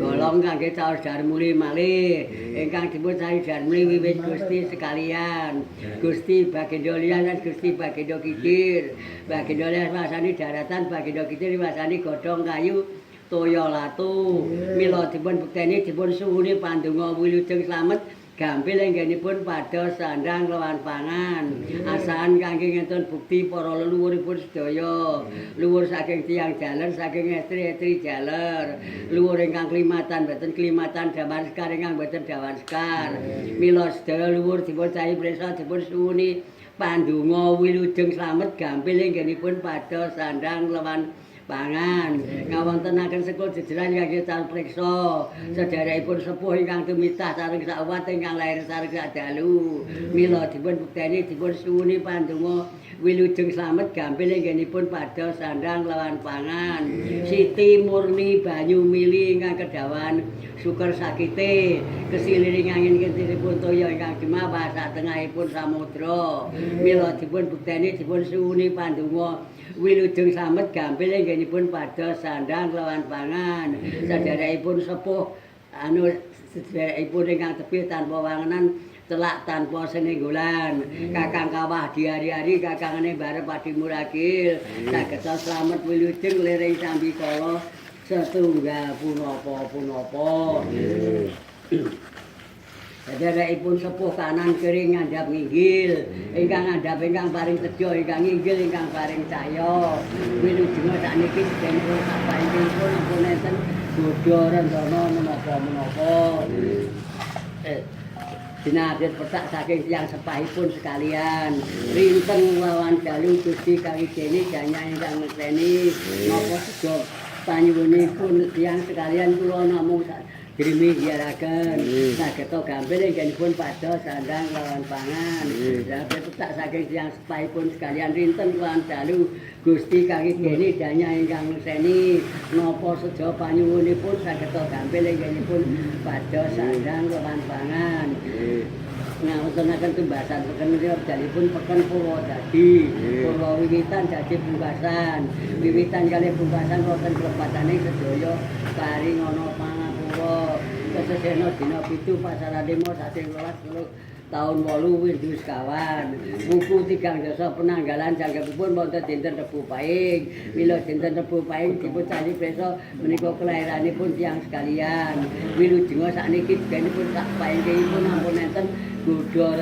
Golong kangge caos darmuli malih ingkang dipun cari darmuli wiwit Gusti sekalian. Gusti Bagindo Lias lan Gusti Bagindo Kidir. Bagindo Lias wasani daratan, Bagindo Kidir wasani godhong kayu toya latu. Mila dipun bekteni dipun suwuni pandonga wilujeng slamet gampil anggenipun padha sandang lawan pangan. Asahan kangge ngentun bukti para leluhuripun sedaya. Luhur saking tiyang jaler, saking estri-estri jaler. Luhur ingkang klimatan boten klimatan dawan sekar ingkang boten dawan sekar. Mila sedaya luhur dipun cahi prisa dipun suwuni pandonga wilujeng slamet gampil anggenipun padha sandang lawan pangan. Ngawontenaken sekul jejeran kangge calon priksa sedherekipun sepuh ingkang tumitah sareng sakwat ingkang lair sareng sadalu. Mila dipun bekteni dipun suwuni pandonga wilujeng slamet gampil anggenipun padha sandang lawan pangan. Siti Murni Banyu Mili ingkang kedawan suker sakite kesiliring angin kintiripun toya ingkang jemawah satengahipun samudra. Mila dipun bekteni dipun suwuni pandonga wilujeng slamet gampil anggenipun padha sandang lawan pangan. Sedherekipun sepuh anu sedherekipun ingkang tebih tanpa wangenan celak tanpa senenggolan. Kakang kawah diari-ari kakangane barep padi muragil saged slamet wilujeng liring sambikala setunggal punapa-punapa. Sedherekipun sepuh kanan kiri ngandhap nginggil, ingkang ngandhap ingkang paring tejo, ingkang nginggil ingkang paring cahya. Wilujeng sakniki sedherekipun sapaingipun ampun enten godha rendana menapa-menapa. Dinadit petak saking tiyang sepahipun sekalian. Rinten lawan dalu Gusti kang ijeni janya ingkang meseni napa sejo panyuwunipun tiyang sekalian kula namung drimi giyaraken. Sageta gampil anggenipun padha sandang lawan pangan. Dinadit petak saking tiyang sepahipun sekalian rinten lawan dalu Gusti kang ijeni janya ingkang meseni napa sejo panyuwunipun sageta gampil anggenipun padha sandang lawan pangan. Ngawontenaken tumbasan peken wekdalipun peken Purwodadi. Purwa wiwitan dadi pungkasan. Wiwitan kalih pungkasan wonten klepatane sedaya paringana pangapura. Kesesena dina 7 pasaran 5 sasi 12 taun 8 windu sekawan. Wuku 3 dasa penanggalan jangkepipun wonten dinten Rebo Pahing. Mila dinten Rebo Pahing dipun cari prisa menika kelahiranipun tiyang sekalian. Wilujeng sakniki pun sak paingipun ampun enten godha.